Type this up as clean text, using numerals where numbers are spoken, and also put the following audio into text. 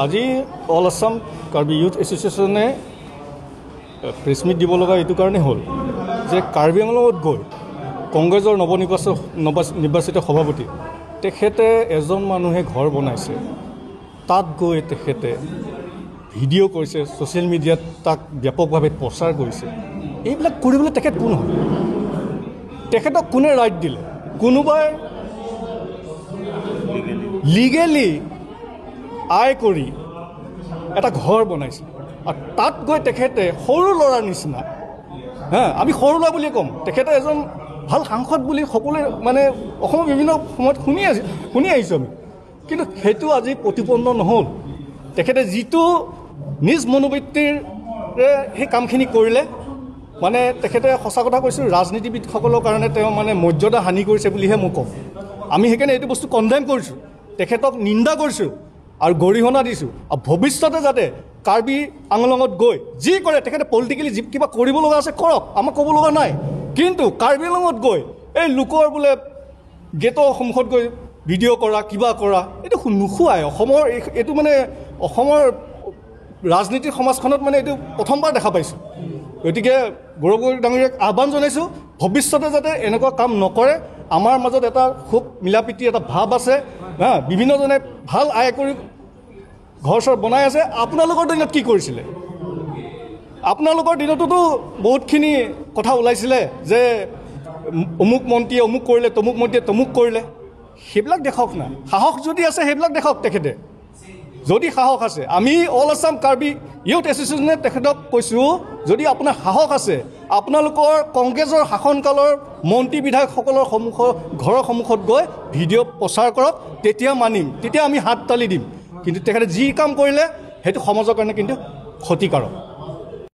আজি all Assam Karbi youth এছ'চিয়েশ্যনে press meet দিব লগা এইটো কাৰণে হ'ল যে কাৰ্বি আংলঙত গৈ কংগ্ৰেছৰ নৱনিৰ্বাচিত সভাপতি তেখেতে এজন মানুহে ঘৰ বনাইছে, তাত গৈ তেখেতে ভিডিঅ' কৰিছে, ছ'চিয়েল মিডিয়াত তাক ব্যাপকভাৱে প্ৰচাৰ কৰিছে। এইবিলাক কৰিবলৈ তেখেত কোন হয়? তেখেতক কোনে ৰাইট দিলে? কোনোবাই লিগেলি আয় কৰি এটা ঘৰ বনাইছে আৰু তাত গৈ তেখেতে সৰু ল'ৰাৰ নিচিনা, হা, আমি সৰু ল'ৰা বুলিয়ে ক'ম, তেখেতে এজন ভাল সাংসদ বুলি সকলোৱে মানে অসমৰ বিভিন্ন সময়ত শুনি আহিছোঁ আমি, কিন্তু সেইটো আজি প্ৰতিপন্ন নহ'ল। তেখেতে যিটো নিজ মনোবৃত্তিৰে সেই কামখিনি কৰিলে, মানে তেখেতে সঁচা কথা কৈছোঁ, ৰাজনীতিবিদসকলৰ কাৰণে তেওঁ মানে মৰ্যাদা হানি কৰিছে বুলিহে মই কওঁ। আমি সেইকাৰণে এইটো বস্তু কণ্ডেম কৰিছোঁ, তেখেতক নিন্দা কৰিছোঁ আৰু গৰিহণা দিছোঁ। আৰু ভৱিষ্যতে যাতে কাৰ্বি আংলঙত গৈ যি কৰে, তেখেতে পলিটিকেলি যি কিবা কৰিব লগা আছে কৰক, আমাক ক'ব লগা নাই, কিন্তু কাৰ্বি আংলঙত গৈ এই লোকৰ বোলে গেটৰ সন্মুখত গৈ ভিডিঅ' কৰা কিবা কৰা, এইটো নোখোৱাই অসমৰ, এইটো মানে অসমৰ ৰাজনীতিৰ সমাজখনত মানে এইটো প্ৰথমবাৰ দেখা পাইছোঁ। গতিকে গৌৰৱ গগৈ ডাঙৰীয়াক আহ্বান জনাইছোঁ ভৱিষ্যতে যাতে এনেকুৱা কাম নকৰে। আমাৰ মাজত এটা খুব মিলা প্ৰীতি এটা ভাৱ আছে, হা, বিভিন্নজনে ভাল আয় কৰি ঘৰ চৰ বনাই আছে। আপোনালোকৰ দিনত কি কৰিছিলে? আপোনালোকৰ দিনতোতো বহুতখিনি কথা ওলাইছিলে যে অমুক মন্ত্ৰীয়ে অমুক কৰিলে, তমুক মন্ত্ৰীয়ে তমুক কৰিলে। সেইবিলাক দেখক না, সাহস যদি আছে সেইবিলাক দেখক তেখেতে, যদি সাহস আছে। আমি অল আছাম কাৰ্বি ইউথ এছ'চিয়েশ্যনে তেখেতক কৈছোঁ, যদি আপোনাৰ সাহস আছে, আপোনালোকৰ কংগ্ৰেছৰ শাসনকালৰ মন্ত্ৰী বিধায়কসকলৰ সন্মুখত, ঘৰৰ সন্মুখত গৈ ভিডিঅ' প্ৰচাৰ কৰক, তেতিয়া মানিম, তেতিয়া আমি হাত তালি দিম। কিন্তু তেখেতে যি কাম কৰিলে সেইটো সমাজৰ কাৰণে কিন্তু ক্ষতিকাৰক।